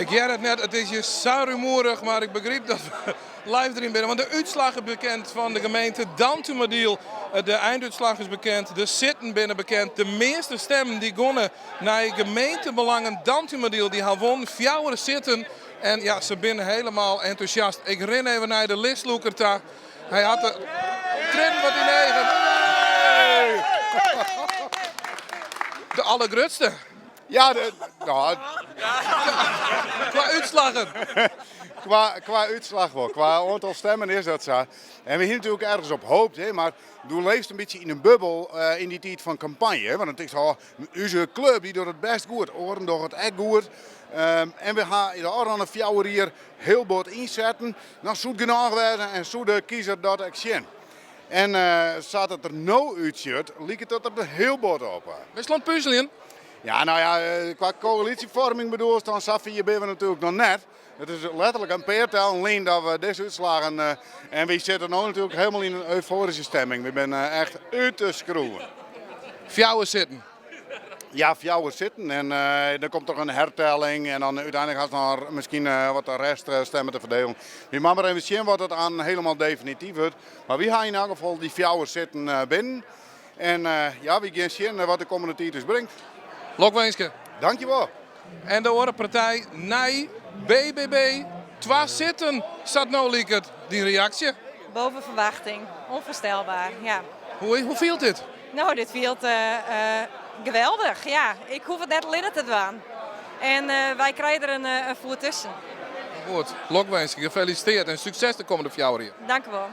Ik hear it net, it is hjir sa rumoerich, mar ik begryp dat we live deryn binne. Want de útslach is bekend fan de gemeente Dantumadiel. De eindútslach is bekend, de sitten binne bekend. De measte stemmen dy gongen nei Gemeentebelangen Dantumadiel. Dy ha won fjouwer sitten en ja, se binne helemaal entûsjast. Ik rin even nei de listlûker ta. Hy hat de triennen wat yn de eagen. De allergrutste. Ja, de, nou, Kwa útslaggen. Kwa útslach wol. Kwa oantal stimmen is dat sa. En we hiene natuerlik ergens op hope, hè, mar do leefst in bytsje yn in bubbel yn dy tiid fan kampanje. Want dan tinkst, oh, ús klup dy docht it bêst goed, oaren dogge it ek goed. En we ha de ôfrûne 4 jier hiel bot ynsetten. Dan soe it genôch wêze en soe de kiezer dat ek sjen. En sa't it der no útsjocht, liket it der hiel bot op. Bist oan it puzeljen? Ja, no ja, kwa koälysjefoarming bedoelst dan, safier binne we natuerlik noch net. It is letterlik in pear tellen lyn dat we dizze útslaggen. En wy sitte no natuerlik hielendal yn in eufoaryske stimming. We binne echt út de skroeven. Fjouwer sitten. Ja, fjouwer sitten. En der komt noch in hertelling en dan úteinlik hast noch miskien wat de reststimmen te ferdielen. Wy moatte mar even sjen wat it dan hielendal definityf wurdt. Mar wy ha yn elk gefal dy fjouwer sitten binnen. En ja, wy gean sjen wat de kommende tiid ús bringt. Lokwinske. Dankjewol. En de oare partij, Nij BBB, twa sitten, sa't no liket. Dy reaksje? Boven verwachting. Onvoorstelbaar, ja. Hoe fielt dit? No, dit fielt geweldich, ja. Ik hoech it net allinnich te dwaan. En wy krije der in foet tusken. Goed, lokwinske, gefelisitearre en sukses de kommende 4 jier. Dank u wel.